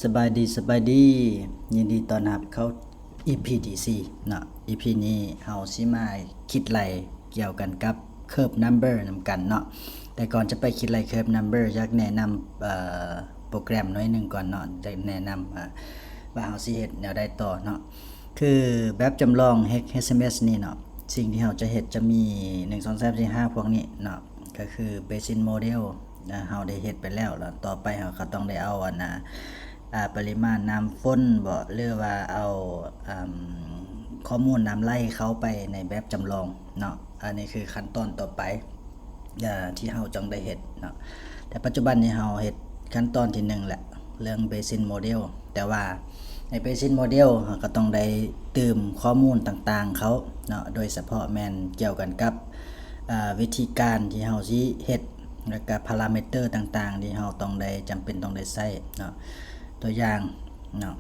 ສະບາຍດີ ສະບາຍດີ ຍິນດີຕ້ອນຮັບເຂົ້າ ອີພີທີສີ່ເນາະ. ອີພີນີ້ເຮົາຊິມາຄິດໄລ່ກ່ຽວກັນກັບ Curve Number ນຳກັນເນາະ. ແຕ່ກ່ອນຈະໄປຄິດໄລ່ Curve Number ຢາກແນະນຳ ເອີ ໂປຣແກຣມໜ້ອຍໜຶ່ງກ່ອນເນາະ, ຢາກແນະນຳ ເອີ ວ່າເຮົາຊິເຮັດແນວໃດຕໍ່ເນາະ. ຄືແບບຈຳລອງ ເຮັດ ເຮັດ ເອັດ ເອັມ ເອັສ ນີ້ເນາະ, ສິ່ງທີ່ເຮົາຈະເຮັດຈະມີ ໜຶ່ງ ສອງ ສາມ ສີ່ ຫ້າ ພວກນີ້ເນາະ, ກໍຄື Basin Model ເຮົາໄດ້ເຮັດໄປແລ້ວ ແລ້ວຕໍ່ໄປເຮົາກໍຕ້ອງໄດ້ເອົາອັນ ອາ ປະລິມານນ້ຳຝົນບໍ ຫຼືວ່າເອົາ ອາ ຂໍ້ມູນນ້ຳໄຫຼເຂົ້າໄປໃນແບບຈຳລອງເນາະ. ອັນນີ້ຄືຂັ້ນຕອນຕໍ່ໄປ ອາ ທີ່ເຮົາຕ້ອງໄດ້ເຮັດເນາະ. ແຕ່ປັດຈຸບັນນີ້ເຮົາເຮັດຂັ້ນຕອນທີໜຶ່ງແຫຼະ ເລື່ອງ Basin Model, ແຕ່ວ່າໃນ Basin Model ເຮົາກໍຕ້ອງໄດ້ຕື່ມຂໍ້ມູນຕ່າງໆເຂົ້າເນາະ, ໂດຍສະເພາະແມ່ນກ່ຽວກັນກັບ ອາ ວິທີການທີ່ເຮົາຊິເຮັດ ແລ້ວກໍ parameter ຕ່າງໆ ທີ່ເຮົາຕ້ອງໄດ້ ຈຳເປັນຕ້ອງໄດ້ໃຊ້ເນາະ. ຕົວຢ່າງເນາະ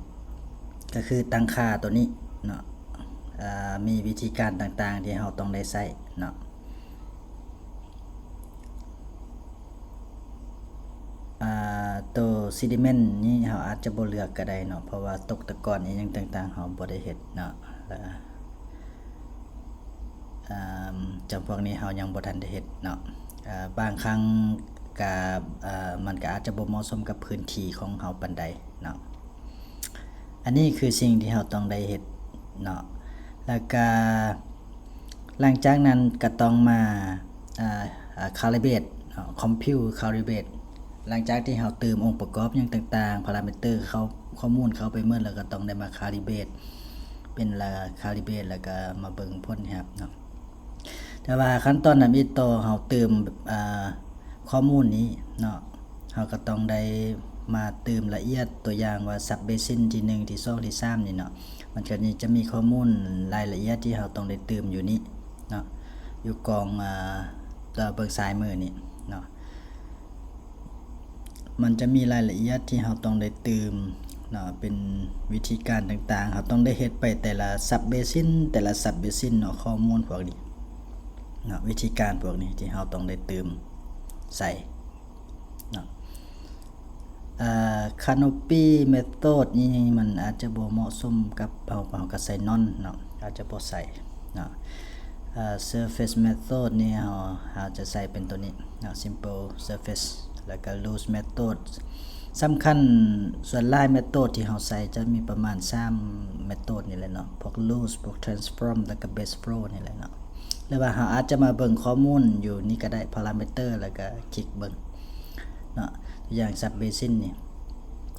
ກໍຄືຕັ້ງຄ່າຕົວນີ້ເນາະ, ອາ ມີວິທີການຕ່າງໆ ທີ່ເຮົາຕ້ອງໄດ້ໃຊ້ເນາະ. ອາ ໂຕ Sediment ນີ້ເຮົາອາດຈະບໍ່ເລືອກກໍໄດ້ເນາະ, ເພາະວ່າຕົກຕະກອນອີ່ຫຍັງຕ່າງໆ ເຮົາບໍ່ໄດ້ເຮັດເນາະ. ແລ້ວ ອາ ຈຳພວກນີ້ເຮົາຍັງບໍ່ທັນໄດ້ເຮັດເນາະ. ອາ ບາງຄັ້ງກະ ອາ ມັນກະອາດຈະບໍ່ເໝາະສົມກັບພື້ນທີ່ຂອງເຮົາປານໃດເນາະ. ອັນນີ້ຄືສິ່ງທີ່ເຮົາຕ້ອງໄດ້ເຮັດເນາະ. ແລ້ວກະຫຼັງຈາກນັ້ນກະຕ້ອງມາ ອາ ອາ Calibrate ເນາະ, Compute Calibrate. ຫຼັງຈາກທີ່ເຮົາຕື່ມອົງປະກອບຫຍັງຕ່າງໆ parameter ເຂົ້າ ຂໍ້ມູນເຂົ້າໄປໝົດ ແລ້ວກໍຕ້ອງໄດ້ມາ calibrate ເປັນລະ calibrate ແລ້ວກໍມາເບິ່ງຜົນຮັບເນາະ. ແຕ່ວ່າຂັ້ນຕອນທຳອິດຕໍ່ເຮົາຕື່ມ ອາ ຂໍ້ມູນນີ້ເນາະ, ເຮົາກໍຕ້ອງໄດ້ມາຕື່ມລະອຽດ ຕົວຢ່າງວ່າ Sub Basin ທີໜຶ່ງ ທີສອງ ທີສາມນີ້ເນາະ, ມັນກໍນີ້ຈະມີຂໍ້ມູນລາຍລະອຽດທີ່ເຮົາຕ້ອງໄດ້ຕື່ມຢູ່ນີ້ເນາະ, ຢູ່ກ່ອງ ອາ ເບິ່ງຊ້າຍມືນີ້ເນາະ. ມັນຈະມີລາຍລະອຽດທີ່ເຮົາຕ້ອງໄດ້ຕື່ມເນາະ, ເປັນວິທີການຕ່າງໆ ເຮົາຕ້ອງໄດ້ເຮັດໄປແຕ່ລະ Sub Basin ແຕ່ລະ Sub Basin ເນາະ, ຂໍ້ມູນພວກນີ້ເນາະ, ວິທີການພວກນີ້ທີ່ເຮົາຕ້ອງໄດ້ຕື່ມໃສ່ເນາະ. ອາ Canopy Method ນີ້ມັນອາດຈະບໍ່ເໝາະສົມກັບເຮົາ, ເຮົາກໍໃສ່ None ເນາະ, ອາດຈະບໍ່ໃສ່ເນາະ. ອາ Surface Method ນີ້ເຮົາ ເຮົາຈະໃສ່ເປັນຕົວນີ້ເນາະ, Simple Surface ແລ້ວກໍ Loose Method. ສຳຄັນ ສ່ວນຫຼາຍ Method ທີ່ເຮົາໃສ່ຈະມີປະມານສາມ Method ນີ້ແຫຼະເນາະ, ພວກ Loose ພວກ Transform ແລ້ວກໍ Base Flow ນີ້ແຫຼະເນາະ. ຫຼືວ່າເຮົາອາດຈະມາເບິ່ງຂໍ້ມູນຢູ່ນີ້ກໍໄດ້, Parameter ແລ້ວກໍຄລິກເບິ່ງເນາະ. ຕົວຢ່າງ Sub Basin ນີ້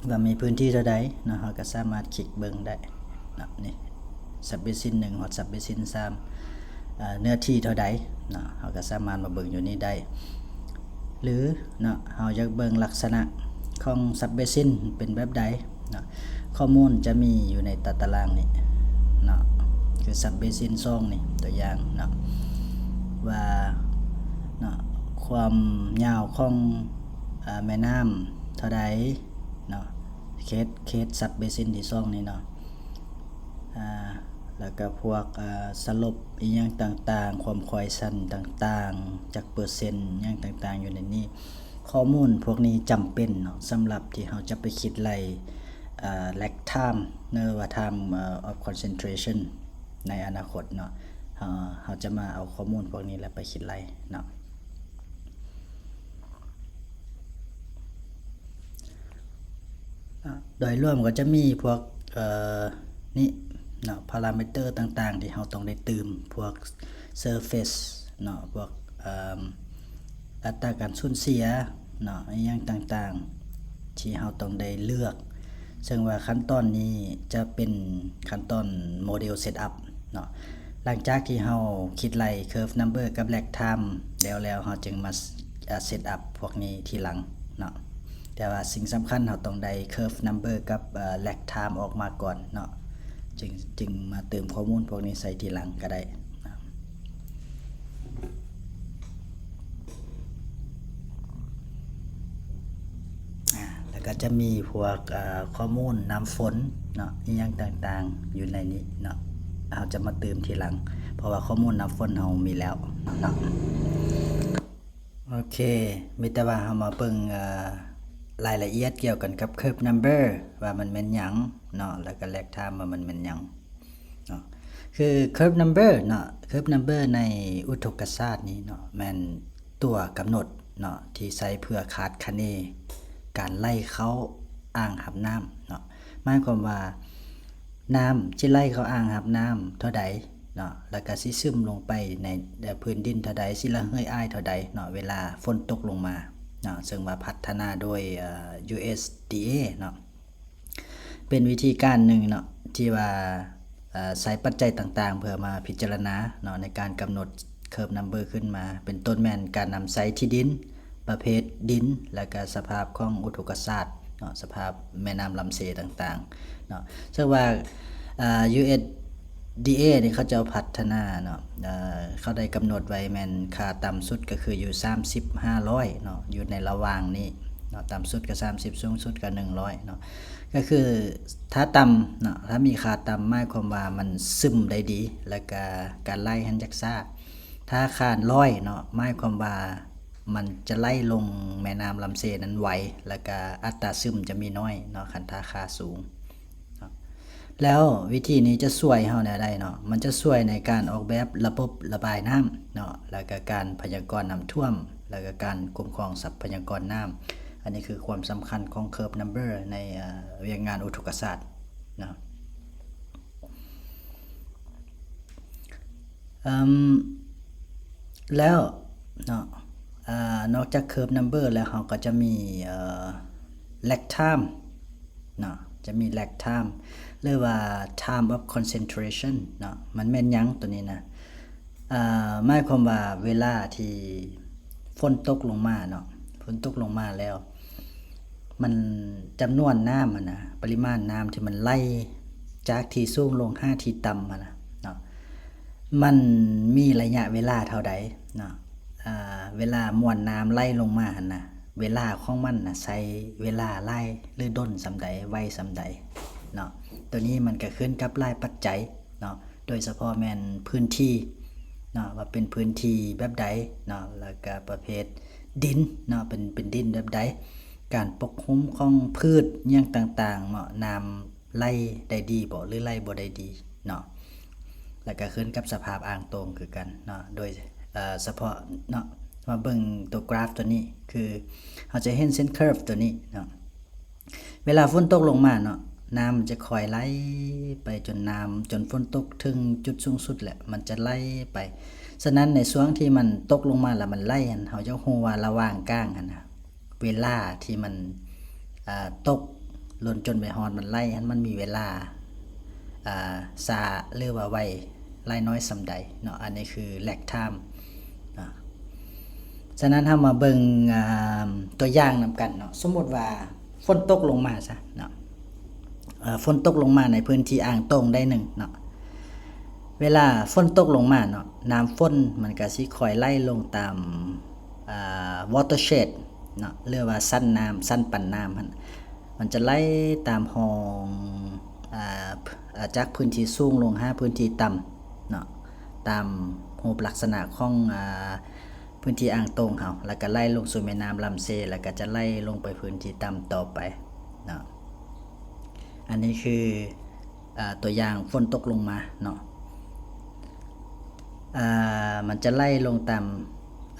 ວ່າມີພື້ນທີ່ເທົ່າໃດເນາະ, ເຮົາກໍສາມາດຄລິກເບິ່ງໄດ້ເນາະ. ນີ້ Sub Basin ໜຶ່ງ ຮອດ Sub Basin ສາມ ເອີ ເນື້ອທີ່ເທົ່າໃດເນາະ, ເຮົາກໍສາມາດມາເບິ່ງຢູ່ນີ້ໄດ້. ຫຼືເນາະ ເຮົາຢາກເບິ່ງລັກສະນະຂອງ Sub Basin ເປັນແບບໃດເນາະ, ຂໍ້ມູນຈະມີຢູ່ໃນຕາຕະລາງນີ້ເນາະ, ຄື Sub Basin ສອງນີ້ ຕົວຢ່າງເນາະ, ວ່າເນາະ ຄວາມຍາວຂອງ ອາ ແມ່ນ້ຳເທົ່າໃດເນາະ, ເຂດ ເຂດ Sub Basin ທີສອງນີ້ເນາະ. ອາ ແລ້ວກໍພວກ ອາ ສະຫຼົບອີ່ຫຍັງຕ່າງໆ, ຄວາມຄວາຍຊັນຕ່າງໆ, ຈັກເປີເຊັນຫຍັງຕ່າງໆ ຢູ່ໃນນີ້. ຂໍ້ມູນພວກນີ້ຈຳເປັນເນາະ, ສຳລັບທີ່ເຮົາຈະໄປຄິດໄລ່ ອາ Lag Time ຫຼືວ່າ Time ເອີ of Concentration ໃນອະນາຄົດເນາະ. ເຮົາ ເຮົາຈະມາເອົາຂໍ້ມູນພວກນີ້ແຫຼະໄປຄິດໄລ່ເນາະ. ໂດຍລວມກໍຈະມີພວກ ເອີ ນີ້ເນາະ, parameter ຕ່າງໆ ທີ່ເຮົາຕ້ອງໄດ້ຕື່ມ, ພວກ surface ເນາະ, ພວກ ເອີ ອັດຕາການສູນເສຍເນາະ, ອີ່ຫຍັງຕ່າງໆ ທີ່ເຮົາຕ້ອງໄດ້ເລືອກ. ເຊິ່ງວ່າຂັ້ນຕອນນີ້ຈະເປັນຂັ້ນຕອນ model setup ເນາະ. ຫຼັງຈາກທີ່ເຮົາຄິດໄລ່ curve number ກັບ lag time ແລ້ວ ແລ້ວເຮົາຈຶ່ງມາ ເອີ setup ພວກນີ້ທີຫຼັງເນາະ. ແຕ່ວ່າສິ່ງສຳຄັນເຮົາຕ້ອງໄດ້ curve number ກັບ ເອີ lag time ອອກມາກ່ອນເນາະ, ຈຶ່ງ ຈຶ່ງມາເຕີມຂໍ້ມູນພວກນີ້ໃສ່ທີຫຼັງກໍໄດ້ເນາະ. ອາ ແລ້ວກໍຈະມີພວກ ເອີ ຂໍ້ມູນນ້ຳຝົນເນາະ, ອີ່ຫຍັງຕ່າງໆ ຢູ່ໃນນີ້ເນາະ, ເຮົາຈະມາຕື່ມທີຫຼັງ ເພາະວ່າຂໍ້ມູນນ້ຳຝົນເຮົາມີແລ້ວເນາະ. ໂອເຄ ມີແຕ່ວ່າເຮົາມາເບິ່ງ ເອີ ລາຍລະອຽດກ່ຽວກັນກັບ curve number ວ່າມັນແມ່ນຫຍັງເນາະ ແລ້ວກໍ lag time ວ່າມັນແມ່ນຫຍັງເນາະ. ຄື curve number ເນາະ curve number ໃນອຸທົກກະສາດນີ້ເນາະ ແມ່ນຕົວກຳນົດເນາະ ທີ່ໃຊ້ເພື່ອຄາດຄະເນການໄຫຼເຂົ້າອ່າງຮັບນ້ຳເນາະ. ໝາຍຄວາມວ່າ ນ້ຳຊິໄຫຼເຂົ້າອ່າງຮັບນ້ຳເທົ່າໃດເນາະ ແລ້ວກະຊິຊຶມລົງໄປໃນ ເອີ ພື້ນດິນເທົ່າໃດ ຊິລະເຫີຍອ້າຍເທົ່າໃດເນາະ ເວລາຝົນຕົກລົງມາເນາະ. ເຊິ່ງວ່າພັດທະນາໂດຍ ເອີ USDA ເນາະ ເປັນວິທີການໜຶ່ງເນາະ ທີ່ວ່າ ເອີ ໃຊ້ປັດໄຈຕ່າງໆ ເພື່ອມາພິຈາລະນາເນາະ ໃນການກຳນົດ curve number ຂຶ້ນມາ ເປັນຕົ້ນແມ່ນການນຳໃຊ້ທີ່ດິນ, ປະເພດດິນ ແລ້ວກະສະພາບຂອງອຸທົກກະສາດເນາະ, ສະພາບແມ່ນ້ຳລຳເຊຕ່າງໆເນາະ. ເຊິ່ງວ່າ ເອີ USDA ນີ້ເຂົາເຈົ້າພັດທະນາເນາະ, ເອີ ເຂົາໄດ້ກຳນົດໄວ້ແມ່ນຄ່າຕ່ຳສຸດກໍຄືຢູ່ສາມສິບ ຫ້າຮ້ອຍເນາະ, ຢູ່ໃນລະຫວ່າງນີ້ເນາະ, ຕ່ຳສຸດກໍສາມສິບ ສູງສຸດກໍໜຶ່ງຮ້ອຍເນາະ. ກໍຄືຖ້າຕ່ຳເນາະ, ຖ້າມີຄ່າຕ່ຳ ໝາຍຄວາມວ່າມັນຊຶມໄດ້ດີ ແລ້ວກະການໄຫຼຫັ້ນຈະຊ້າ. ຖ້າຄ່າຮ້ອຍເນາະ, ໝາຍຄວາມວ່າມັນຈະໄຫຼລົງແມ່ນ້ຳລຳເຊນັ້ນໄວ ແລ້ວກະອັດຕາຊຶມຈະມີນ້ອຍເນາະ ຄັນຖ້າຄ່າສູງເນາະ. ແລ້ວວິທີນີ້ຈະຊ່ວຍເຮົາແນວໃດເນາະ? ມັນຈະຊ່ວຍໃນການອອກແບບລະບົບລະບາຍນ້ຳເນາະ, ແລ້ວກະການພະຍາກອນນ້ຳຖ້ວມ, ແລ້ວກະການຄຸ້ມຄອງຊັບພະຍາກອນນ້ຳ. ອັນນີ້ຄືຄວາມສຳຄັນຂອງ curve number ໃນ ເອີ ວຽກງານອຸທົກກະສາດເນາະ. ເອີ່ມ ແລ້ວເນາະ ເອີ່ ນອກຈາກ curve number ແລ້ວ ເຮົາກໍຈະມີ ເອີ່ lag time ເນາະ, ຈະມີ lag time ຫຼືວ່າ time of concentration ເນາະ. ມັນແມ່ນຫຍັງໂຕນີ້ນະ? ເອີ່ ໝາຍຄວາມວ່າເວລາທີ່ຝົນຕົກລົງມາເນາະ, ຝົນຕົກລົງມາແລ້ວ ມັນ ຈຳນວນນ້ຳຫັ້ນນະ, ປະລິມານນ້ຳທີ່ມັນໄຫຼຈາກທີ່ສູງລົງຫາທີ່ຕ່ຳຫັ້ນນະເນາະ, ມັນມີໄລຍະເວລາເທົ່າໃດເນາະ? ອາ ເວລາມວນນ້ຳໄຫຼລົງມາຫັ້ນນະ, ເວລາຂອງມັນນະ ໃຊ້ເວລາຫຼາຍ ຫຼື ດົນສ່ຳໃດ, ໄວສ່ຳໃດເນາະ? ໂຕນີ້ມັນກໍຂຶ້ນກັບຫຼາຍປັດໄຈເນາະ. ໂດຍສະເພາະແມ່ນພື້ນທີ່ເນາະ ວ່າເປັນພື້ນທີ່ແບບໃດເນາະ, ແລ້ວກະປະເພດດິນເນາະ ເປັນ ເປັນດິນແບບໃດ, ການປົກຫຸ້ມຂອງພືດຫຍັງຕ່າງໆເນາະ, ນ້ຳໄຫຼໄດ້ດີບໍ່ ຫຼື ໄຫຼບໍ່ໄດ້ດີເນາະ. ແລ້ວກະຂຶ້ນກັບສະພາບອ່າງໂຕ່ງຄືກັນເນາະ, ໂດຍ ເອີ່ ສະເພາະເນາະ ມາເບິ່ງໂຕກຣາຟໂຕນີ້ ຄືເຮົາຈະເຫັນເສັ້ນ curve ໂຕນີ້ເນາະ. ເວລາຝົນຕົກລົງມາເນາະ, ນ້ຳມັນຈະຄ່ອຍໄຫຼໄປຈົນນ້ຳ ຈົນຝົນຕົກເຖິງຈຸດສູງສຸດແຫຼະ ມັນຈະໄຫຼໄປ. ສະນັ້ນໃນຊ່ວງທີ່ມັນຕົກລົງມາແລ້ວມັນໄຫຼຫັ້ນ, ເຮົາຢາກຮູ້ວ່າລະຫວ່າງກາງຫັ້ນນະ ເວລາທີ່ມັນ ອາ ຕົກ ລົນຈົນໄປຮອດມັນໄຫຼຫັ້ນ ມັນມີເວລາ ອາ ຊ້າ ຫຼືວ່າໄວ ຫຼາຍນ້ອຍສ່ຳໃດເນາະ. ອັນນີ້ຄື lag time ເນາະ. ສະນັ້ນເຮົາມາເບິ່ງ ອາ ຕົວຢ່າງນຳກັນເນາະ. ສົມມຸດວ່າຝົນຕົກລົງມາຊະເນາະ, ເອີ ຝົນຕົກລົງມາໃນພື້ນທີ່ອ່າງໂຕ່ງໄດ້ໜຶ່ງເນາະ. ເວລາຝົນຕົກລົງມາເນາະ, ນ້ຳຝົນມັນກະຊິຄ່ອຍໄຫຼລົງຕາມ ອາ watershed ເນາະ ຫຼືວ່າຊັ້ນນ້ຳ ຊັ້ນປັນນ້ຳຫັ້ນ ມັນຈະໄຫຼຕາມຮ່ອງ ອາ ອາ ຈາກພື້ນທີ່ສູງລົງຫາພື້ນທີ່ຕ່ຳເນາະ, ຕາມຮູບລັກສະນະຂອງ ອາ ພື້ນທີ່ອ່າງໂຕ່ງເຮົາ ແລ້ວກະໄຫຼລົງສູ່ແມ່ນ້ຳລຳເຊ ແລ້ວກະຈະໄຫຼລົງໄປພື້ນທີ່ຕ່ຳຕໍ່ໄປເນາະ. ອັນນີ້ຄື ອາ ຕົວຢ່າງຝົນຕົກລົງມາເນາະ, ອາ ມັນຈະໄຫຼລົງຕາມ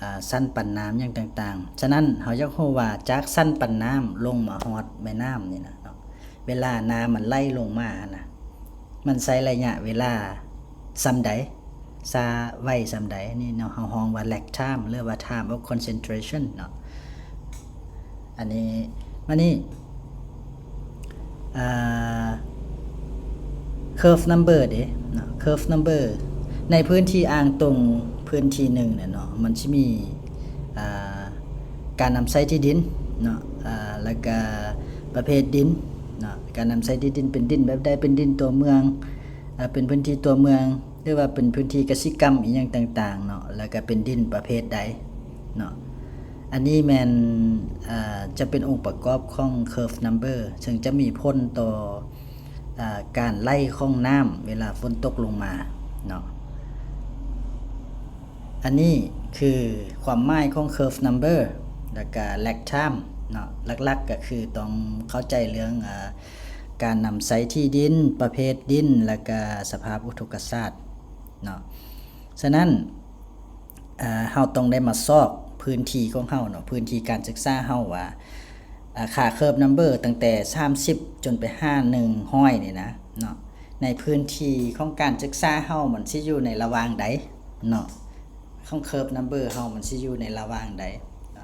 ອາ ຊັ້ນປັນນ້ຳຫຍັງຕ່າງໆ. ສະນັ້ນເຮົາຢາກຮູ້ວ່າຈາກຊັ້ນປັນນ້ຳລົງມາຮອດແມ່ນ້ຳນີ້ນະເນາະ, ເວລານ້ຳມັນໄຫຼລົງມາຫັ້ນນະ ມັນໃຊ້ໄລຍະເວລາສ່ຳໃດ? ຊ້າໄວສ່ຳໃດ? ນີ້ເນາະ ເຮົາຮ້ອງວ່າ lag time ຫຼືວ່າ time of concentration ເນາະ. ອັນນີ້ ມານີ້ ອາ curve number ເດ້ເນາະ, curve number ໃນພື້ນທີ່ອ່າງໂຕ່ງພື້ນທີ່ໜຶ່ງນະເນາະ ມັນຊິມີ ອາ ການນຳໃຊ້ທີ່ດິນເນາະ ອາ ແລ້ວກະປະເພດດິນເນາະ, ການນຳໃຊ້ທີ່ດິນເປັນດິນແບບໃດ, ເປັນດິນຕົວເມືອງ ອາ ເປັນພື້ນທີ່ຕົວເມືອງ ຫຼືວ່າເປັນພື້ນທີ່ກະສິກຳອີ່ຫຍັງຕ່າງໆເນາະ, ແລ້ວກະເປັນດິນປະເພດໃດເນາະ. ອັນນີ້ແມ່ນ ອາ ຈະເປັນອົງປະກອບຂອງ curve number ເຊິ່ງຈະມີຜົນຕໍ່ ອາ ການໄຫຼຂອງນ້ຳເວລາຝົນຕົກລົງມາເນາະ. ອັນນີ້ຄືຄວາມໝາຍຂອງ curve number ແລ້ວກະ lag time ເນາະ ຫຼັກໆກໍຄືຕ້ອງເຂົ້າໃຈເລື່ອງ ອາ ການນຳໃຊ້ທີ່ດິນ, ປະເພດດິນ ແລະກະສະພາບອຸທົກກະສາດເນາະ. ສະນັ້ນ ເຮົາຕ້ອງໄດ້ມາຊອກພື້ນທີ່ຂອງເຮົາເນາະ, ພື້ນທີ່ການສຶກສາເຮົາວ່າ ອາ ຄ່າເຄີບນຳເບີຕັ້ງແຕ່ສາມສິບຈົນໄປຫາໜຶ່ງຮ້ອຍນີ້ນະເນາະ, ໃນພື້ນທີ່ຂອງການສຶກສາເຮົາມັນຊິຢູ່ໃນລະຫວ່າງໃດເນາະ, ຂອງເຄີບນຳເບີເຮົາມັນຊິຢູ່ໃນລະຫວ່າງໃດ.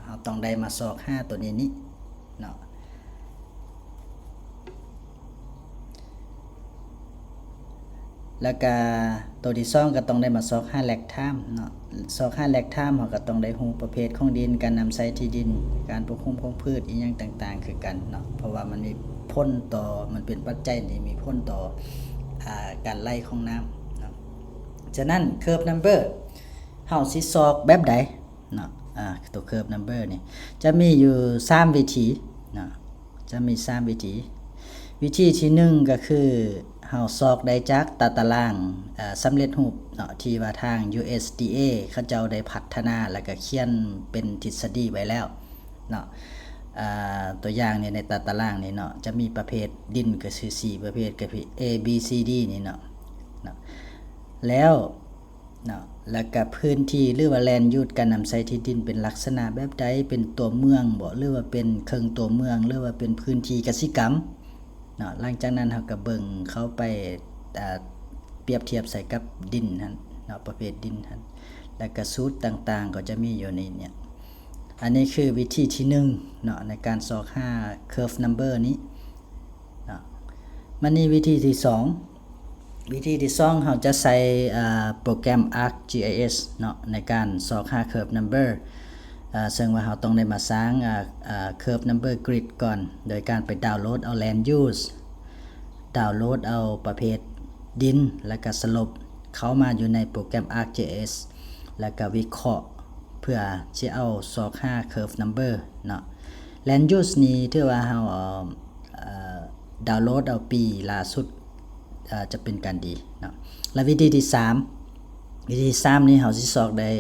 ເຮົາຕ້ອງໄດ້ມາຊອກຫາຕົວນີ້ນີ້ເນາະ. ແລ້ວກະຕົວທີສອງກໍຕ້ອງໄດ້ມາຊອກຫາແລັກທາມເນາະ, ຊອກຫາແລັກທາມເຮົາກໍຕ້ອງໄດ້ຮູ້ປະເພດຂອງດິນ, ການນຳໃຊ້ທີ່ດິນ, ການປົກຄຸມຂອງພືດ ອີ່ຫຍັງຕ່າງໆຄືກັນເນາະ, ເພາະວ່າມັນມີຜົນຕໍ່ ມັນເປັນປັດໄຈທີ່ມີຜົນຕໍ່ ອາ ການໄຫຼຂອງນ້ຳເນາະ. ສະນັ້ນເຄີບນຳເບີເຮົາຊິຊອກແບບໃດ ເນາະ ອາ ຕົວເຄີບນຳເບີນີ້ຈະມີຢູ່ສາມວິທີເນາະ, ຈະມີສາມວິທີ. ວິທີທີໜຶ່ງກໍຄືເຮົາຊອກໄດ້ຈາກຕາຕະລາງ ອາ ສຳເລັດຮູບເນາະ ທີ່ວ່າທາງ USDA ເຂົາເຈົ້າໄດ້ພັດທະນາ ແລ້ວກໍຂຽນເປັນທິດສະດີໄວ້ແລ້ວເນາະ. ອາ ຕົວຢ່າງນີ້ ໃນຕາຕະລາງນີ້ເນາະ ຈະມີປະເພດດິນກໍຄືສີ່ປະເພດ ກໍຄື A B C D ນີ້ເນາະ ເນາະ ແລ້ວ ເນາະ ແລ້ວກະພື້ນທີ່ ຫຼືວ່າ land use ການນຳໃຊ້ທີ່ດິນເປັນລັກສະນະແບບໃດ, ເປັນຕົວເມືອງບໍ ຫຼືວ່າເປັນເຄິ່ງຕົວເມືອງ ຫຼືວ່າເປັນພື້ນທີ່ກະສິກຳເນາະ. ຫຼັງຈາກນັ້ນເຮົາກະເບິ່ງເຂົ້າໄປ ອາ ປຽບທຽບໃສ່ກັບດິນຫັ້ນເນາະ, ປະເພດດິນຫັ້ນ ແລ້ວກະສູດຕ່າງໆກໍຈະມີຢູ່ໃນນີ້. ອັນນີ້ຄືວິທີທີໜຶ່ງເນາະ ໃນການຊອກຫາ curve number ນີ້ເນາະ. ມານີ້ວິທີທີສອງ ວິທີທີສອງ ເຮົາຈະໃຊ້ ເອີ ໂປຣແກຣມ ArcGIS ເນາະ ໃນການຊອກຫາ Curve Number ເອີ ເຊິ່ງວ່າເຮົາຕ້ອງໄດ້ມາສ້າງ ເອີ ເອີ Curve Number Grid ກ່ອນ ໂດຍການໄປດາວໂຫຼດເອົາ Land Use ດາວໂຫຼດເອົາປະເພດດິນ ແລ້ວກະ Slope ເຂົ້າມາຢູ່ໃນໂປຣແກຣມ ArcGIS ແລ້ວກະວິເຄາະ ເພື່ອຊິເອົາຊອກຫາ Curve Number ເນາະ. Land Use ນີ້ຖືວ່າເຮົາ ເອີ ເອີ ດາວໂຫຼດເອົາປີລ່າສຸດ ເອີ ຈະເປັນການດີເນາະ. ແລະ ວິທີທີສາມ ວິທີທີສາມນີ້ເຮົາຊິຊອກໄດ້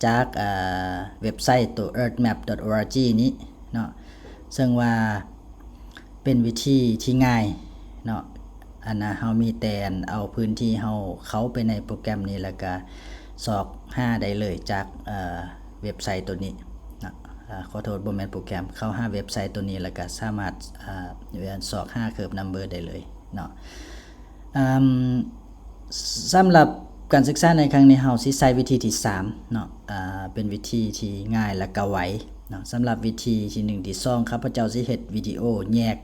ຈາກ ເອີ ເວັບໄຊໂຕ earthmap.org ນີ້ເນາະ ເຊິ່ງວ່າເປັນວິທີທີ່ງ່າຍເນາະ. ອັນນະ ເຮົາມີແຕ່ເອົາພື້ນທີ່ເຮົາເຂົ້າໄປໃນໂປຣແກຣມນີ້ ແລ້ວກະຊອກຫາໄດ້ເລີຍຈາກ ເອີ ເວັບໄຊໂຕນີ້ເນາະ. ອາ ຂໍໂທດ ບໍ່ແມ່ນໂປຣແກຣມ, ເຂົ້າຫາເວັບໄຊໂຕນີ້ ແລ້ວກະສາມາດ ອາ ຊອກຫາ Curve Number ໄດ້ເລີຍເນາະ. ອາ ສຳລັບການສຶກສາໃນຄັ້ງນີ້ ເຮົາຊິໃຊ້ວິທີທີສາມເນາະ, ອາ ເປັນວິທີທີ່ງ່າຍ ແລະກະໄວເນາະ. ສຳລັບວິທີທີໜຶ່ງ ທີສອງ ຂ້າພະເຈົ້າຊິເຮັດວິດີໂອແຍກ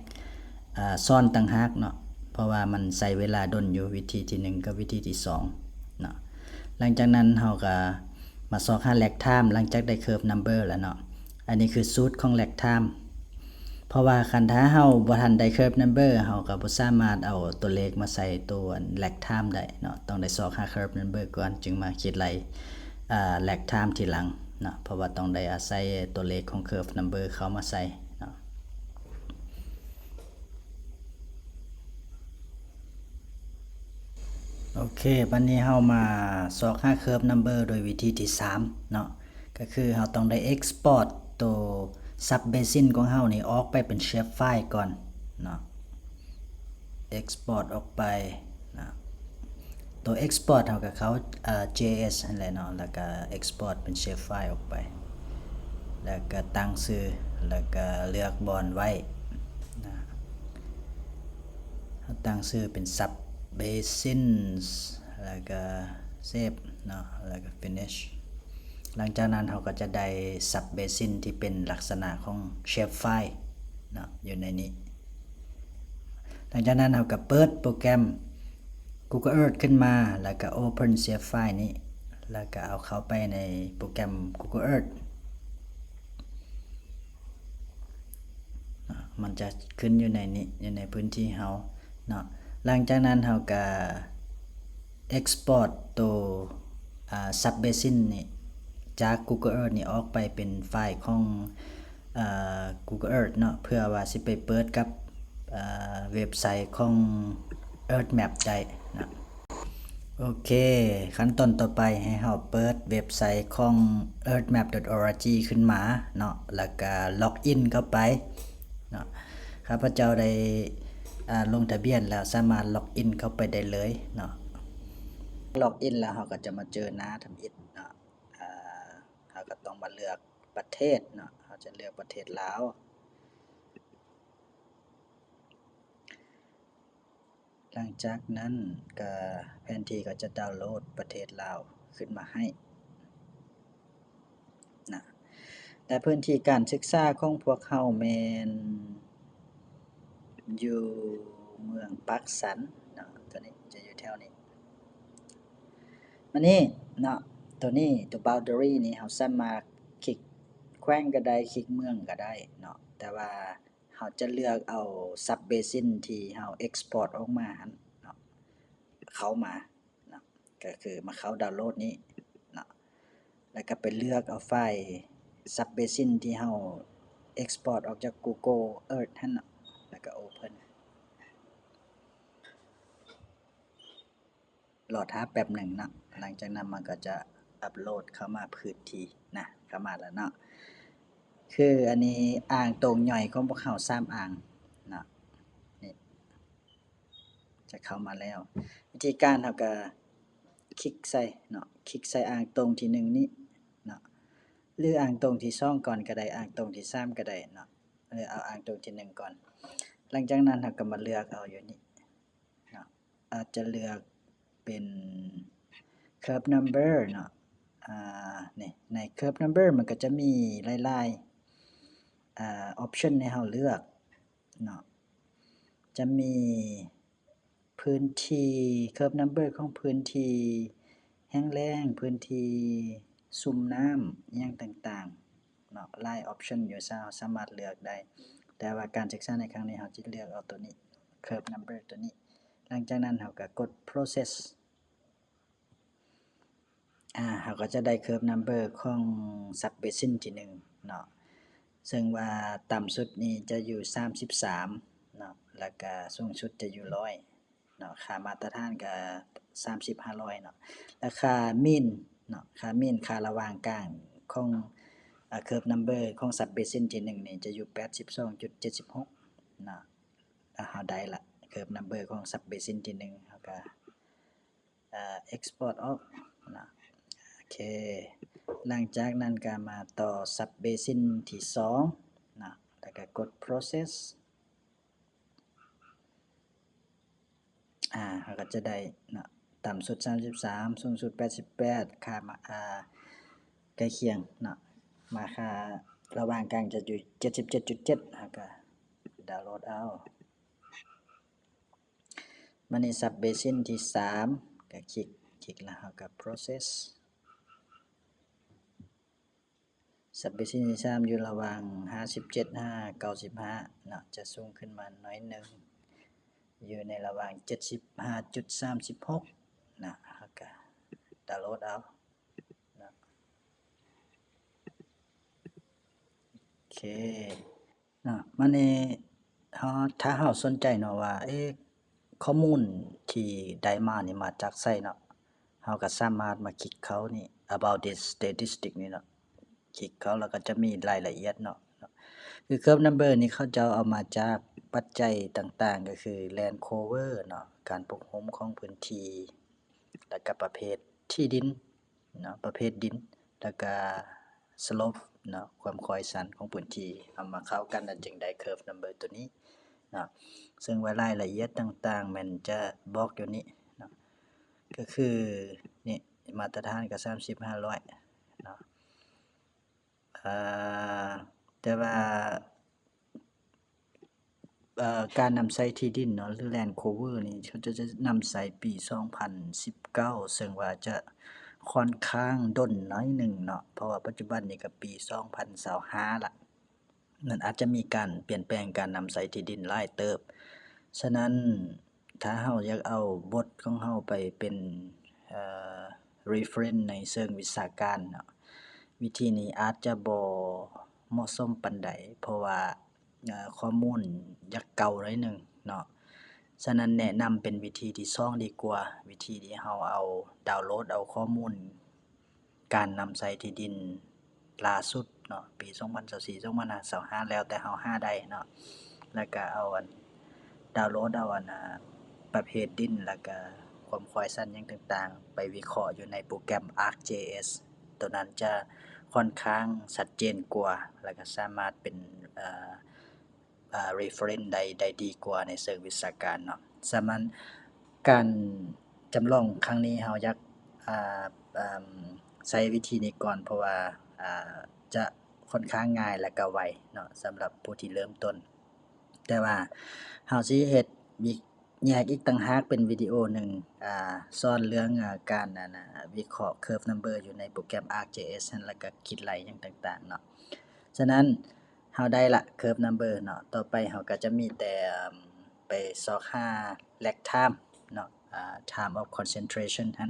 ອາ ສອນຕ່າງຫາກເນາະ ເພາະວ່າມັນໃຊ້ເວລາດົນຢູ່ ວິທີທີໜຶ່ງກັບວິທີທີສອງເນາະ. ຫຼັງຈາກນັ້ນເຮົາກະມາຊອກຫາ Lag Time ຫຼັງຈາກໄດ້ Curve Number ແລ້ວເນາະ. ອັນນີ້ຄືສູດຂອງ Lag Time ເພາະວ່າຄັນຖ້າເຮົາບໍ່ທັນໄດ້ Curve Number ເຮົາກະບໍ່ສາມາດເອົາຕົວເລກມາໃສ່ຕົວ Lag Time ໄດ້ເນາະ, ຕ້ອງໄດ້ຊອກຫາ Curve Number ກ່ອນ ຈຶ່ງມາຄິດໄລ່ ອາ Lag Time ທີຫຼັງເນາະ, ເພາະວ່າຕ້ອງໄດ້ອາໄສຕົວເລກຂອງ Curve Number ເຂົ້າມາໃສ່ເນາະ. ໂອເຄ ບັດນີ້ເຮົາມາຊອກຫາ Curve Number ໂດຍວິທີທີສາມເນາະ, ກໍຄືເຮົາຕ້ອງໄດ້ Export ໂຕ Sub Basin ຂອງເຮົານີ້ອອກໄປເປັນ Shapefile ກ່ອນເນາະ, Export ອອກໄປເນາະ. ໂຕ Export ເຮົາກໍເຂົ້າ ເອີ JS ຫັ້ນແຫຼະເນາະ, ແລ້ວກໍ Export ເປັນ Shapefile ອອກໄປ ແລ້ວກໍຕັ້ງຊື່ ແລ້ວກໍເລືອກບ່ອນໄວ້ນະ, ເຮົາຕັ້ງຊື່ເປັນ Sub Basins ແລ້ວກໍ Save ເນາະ, ແລ້ວກໍ Finish. ຫຼັງຈາກນັ້ນເຮົາກໍຈະໄດ້ Sub Basin ທີ່ເປັນລັກສະນະຂອງ Shapefile ເນາະ ຢູ່ໃນນີ້. ຫຼັງຈາກນັ້ນເຮົາກໍເປີດໂປຣແກຣມ Google Earth ຂຶ້ນມາ ແລ້ວກໍ Open Shapefile ນີ້ ແລ້ວກໍເອົາເຂົ້າໄປໃນໂປຣແກຣມ Google Earth ເນາະ, ມັນຈະຂຶ້ນຢູ່ໃນນີ້ ຢູ່ໃນພື້ນທີ່ເຮົາເນາະ. ຫຼັງຈາກນັ້ນເຮົາກໍ Export ໂຕ ອາ Sub Basin ນີ້ ຈາກ Google Earth ນີ້ອອກໄປເປັນໄຟລ໌ຂອງ ເອີ Google Earth ເນາະ, ເພື່ອວ່າຊິໄປເປີດກັບ ເອີ ເວັບໄຊຂອງ Earth Map ໄດ້ເນາະ. ໂອເຄ, ຂັ້ນຕອນຕໍ່ໄປໃຫ້ເຮົາເປີດເວັບໄຊຂອງ earthmap.org ຂຶ້ນມາເນາະ ແລ້ວກະ login ເຂົ້າໄປເນາະ. ຂ້າພະເຈົ້າໄດ້ ອາ ລົງທະບຽນແລ້ວ ສາມາດ login ເຂົ້າໄປໄດ້ເລີຍເນາະ. login ແລ້ວເຮົາກໍຈະມາເຈີໜ້າທຳອິດເນາະ. ອາ ເຮົາກໍຕ້ອງມາເລືອກປະເທດເນາະ, ເຮົາຈະເລືອກປະເທດລາວ. ຫຼັງຈາກນັ້ນກໍແຜນທີ່ກໍຈະດາວໂຫຼດປະເທດລາວຂຶ້ນມາໃຫ້ນະ. ແລະ ພື້ນທີ່ການສຶກສາຂອງພວກເຮົາແມ່ນຢູ່ເມືອງປາກຊັນເນາະ, ຕົວນີ້ຈະຢູ່ແຖວນີ້. ມານີ້ເນາະ, ຕົວນີ້ ຕົວ boundary ນີ້ ເຮົາສາມາດຄລິກແຂວງກໍໄດ້ ຄລິກເມືອງກໍໄດ້ເນາະ, ແຕ່ວ່າ ເຮົາຈະເລືອກເອົາ sub basin ທີ່ເຮົາ export ອອກມາຫັ້ນເນາະ ເຂົ້າມາເນາະ, ກໍຄືມາເຂົ້າດາວໂຫຼດນີ້ເນາະ, ແລ້ວກໍໄປເລືອກເອົາໄຟລ໌ sub basin ທີ່ເຮົາ export ອອກຈາກ Google Earth ຫັ້ນເນາະ, ແລ້ວກໍ open. ລໍຖ້າແປັບໜຶ່ງເນາະ, ຫຼັງຈາກນັ້ນມັນກໍຈະອັບໂຫຼດເຂົ້າມາພື້ນທີ່ນະ, ເຂົ້າມາແລ້ວເນາະ. ຄືອັນນີ້ອ່າງຕົງຍ່ອຍຂອງພວກເຮົາສາມອ່າງເນາະ, ນີ້ຈະເຂົ້າມາແລ້ວ. ວິທີການເຮົາກໍຄລິກໃສ່ເນາະ, ຄລິກໃສ່ອ່າງຕົງທີໜຶ່ງນີ້ເນາະ, ຫຼືອ່າງຕົງທີສອງກ່ອນກໍໄດ້, ອ່າງຕົງທີສາມກໍໄດ້ເນາະ, ເອີ ເອົາອ່າງຕົງທີໜຶ່ງກ່ອນ. ຫຼັງຈາກນັ້ນເຮົາກໍມາເລືອກເອົາຢູ່ນີ້ ເນາະ, ອາດຈະເລືອກເປັນ curve number ເນາະ. ອາ ນີ້ ໃນ curve number ມັນກໍຈະມີຫຼາຍໆ ອາ option ໃຫ້ເຮົາເລືອກເນາະ, ຈະມີພື້ນທີ່ curve number ຂອງພື້ນທີ່ແຫ້ງແລ້ງ, ພື້ນທີ່ຊຸ່ມນ້ຳ ອີ່ຫຍັງຕ່າງໆ ເນາະ, ຫຼາຍ option ຢູ່ ເຮົາສາມາດເລືອກໄດ້, ແຕ່ວ່າການສຶກສາໃນຄັ້ງນີ້ເຮົາຈະເລືອກເອົາຕົວນີ້ curve number ຕົວນີ້. ຫຼັງຈາກນັ້ນເຮົາກໍກົດ process. ອາ ເຮົາກໍຈະໄດ້ curve number ຂອງ sub basin ທີໜຶ່ງເນາະ, ເຊິ່ງວ່າຕ່ຳສຸດນີ້ຈະຢູ່ສາມສິບສາມເນາະ, ແລ້ວກະສູງສຸດຈະຢູ່ຮ້ອຍ ເນາະ, ຄ່າມາດຕະຖານກໍສາມສິບ ຫ້າຮ້ອຍເນາະ, ແລ້ວຄ່າ mean ເນາະ, ຄ່າ mean ຄ່າລະຫວ່າງກາງຂອງ ອາ curve number ຂອງ sub basin ທີໜຶ່ງນີ້ຈະຢູ່ແປດສິບສອງຈຸດເຈັດສິບຫົກເນາະ. ອາ ເຮົາໄດ້ລະ curve number ຂອງ sub basin ທີໜຶ່ງ, ເຮົາກໍ ອາ export ອອກເນາະ. ໂອເຄ, ຫຼັງຈາກນັ້ນກໍມາຕໍ່ sub basin ທີສອງເນາະ, ແລ້ວກໍກົດ process. ອາ ເຮົາກໍຈະໄດ້ເນາະ, ຕ່ຳສຸດສາມສິບສາມ ສູງສຸດແປດສິບແປດ, ຄ່າມາ ອາ ໃກ້ຄຽງເນາະ, ມາຄ່າລະຫວ່າງກາງຈະຢູ່ເຈັດສິບເຈັດຈຸດເຈັດ, ເຮົາກໍດາວໂຫຼດເອົາ. ມານີ້ sub basin ທີສາມ ກໍຄລິກ ຄລິກແລ້ວເຮົາກໍ process. sub basin ທີສາມຢູ່ລະຫວ່າງຫ້າສິບເຈັດຫາເກົ້າສິບຫ້າເນາະ, ຈະສູງຂຶ້ນມາໜ້ອຍໜຶ່ງ, ຢູ່ໃນລະຫວ່າງເຈັດສິບຫ້າຈຸດສາມສິບຫົກເນາະ, ເຮົາກໍດາວໂຫຼດເອົາເນາະ. ໂອເຄເນາະ, ມານີ້ເຮົາ ຖ້າເຮົາສົນໃຈເນາະວ່າ ເອ ຂໍ້ມູນທີ່ໄດ້ມານີ້ມາຈາກໃສເນາະ, ເຮົາກໍສາມາດມາຄລິກເຂົ້ານີ້ about this statistic ນີ້ເນາະ, ຄລິກເຂົ້າແລ້ວກໍຈະມີລາຍລະອຽດເນາະ. ຄື curve number ນີ້ເຂົາເຈົ້າເອົາມາຈາກປັດໄຈຕ່າງໆ ກໍຄື land cover ເນາະ, ການປົກຫຸ້ມຂອງພື້ນທີ່ ແລ້ວກໍປະເພດທີ່ດິນເນາະ, ປະເພດດິນ ແລ້ວກໍ slope ເນາະ, ຄວາມຄ້ອຍຊັນຂອງພື້ນທີ່ ເອົາມາເຂົ້າກັນ ແລ້ວຈຶ່ງໄດ້ curve number ຕົວນີ້ເນາະ. ເຊິ່ງວ່າລາຍລະອຽດຕ່າງໆ ແມ່ນຈະບອກຢູ່ນີ້ເນາະ, ກໍຄືນີ້ ມາດຕະຖານກໍສາມສິບ ຫ້າຮ້ອຍເນາະ. ເອີ ແຕ່ວ່າ ເອີ ການນຳໃຊ້ທີ່ດິນເນາະ ຫຼື land cover ນີ້ ເຂົາເຈົ້າຈະນຳໃຊ້ປີສອງພັນສິບເກົ້າ ເຊິ່ງວ່າຈະຂ້ອນຂ້າງດົນໜ້ອຍໜຶ່ງເນາະ, ເພາະວ່າປັດຈຸບັນນີ້ກໍປີສອງພັນຊາວຫ້າລະ. ມັນອາດຈະມີການປ່ຽນແປງການນຳໃຊ້ທີ່ດິນຫຼາຍເຕີບ. ສະນັ້ນ ຖ້າເຮົາຢາກເອົາບົດຂອງເຮົາໄປເປັນ ເອີ reference ໃນເຊີງວິຊາການເນາະ, ວິທີນີ້ອາດຈະບໍ່ເໝາະສົມປານໃດ, ເພາະວ່າ ເອີ ຂໍ້ມູນຢາກເກົ່າໜ້ອຍໜຶ່ງເນາະ. ສະນັ້ນແນະນຳເປັນວິທີທີສອງດີກວ່າ ວິທີທີ່ເຮົາເອົາ ດາວໂຫຼດເອົາຂໍ້ມູນການນຳໃຊ້ທີ່ດິນລ່າສຸດເນາະ ປີສອງພັນຊາວສີ່ ສອງພັນຊາວຫ້າ ແລ້ວແຕ່ເຮົາຫາໄດ້ເນາະ ແລ້ວກະເອົາອັນ ດາວໂຫຼດເອົາອັນ ອາ ປະເພດດິນ ແລ້ວກະຄວາມຄວາຍຊັນຫຍັງຕ່າງໆ ໄປວິເຄາະຢູ່ໃນໂປຣແກຣມ ArcGIS ໂຕນັ້ນຈະຂ້ອນຂ້າງຊັດເຈນກວ່າ ແລ້ວກະສາມາດເປັນ ເອີ ເອີ reference ໄດ້ ໄດ້ດີກວ່າໃນເຊີງວິຊາການເນາະ. ສະນັ້ນການຈຳລອງຄັ້ງນີ້ເຮົາຢາກ ອາ ອາ ໃຊ້ວິທີນີ້ກ່ອນ ເພາະວ່າ ອາ ຈະຂ້ອນຂ້າງງ່າຍ ແລະກະໄວເນາະ ສຳລັບຜູ້ທີ່ເລີ່ມຕົ້ນ. ແຕ່ວ່າເຮົາຊິເຮັດອີກ ແຍກອີກຕ່າງຫາກເປັນວິດີໂອໜຶ່ງ ອາ ສອນເລື່ອງ ອາ ການ ອັນ ອາ ວິເຄາະ curve number ຢູ່ໃນໂປຣແກຣມ ArcGIS ຫັ້ນ ແລ້ວກະຄິດໄລ່ຫຍັງຕ່າງໆເນາະ. ສະນັ້ນ ເຮົາໄດ້ລະ curve number ເນາະ ຕໍ່ໄປເຮົາກະຈະມີແຕ່ ອາ ໄປຊອກຫາ lag time ເນາະ ອາ time of concentration ຫັ້ນ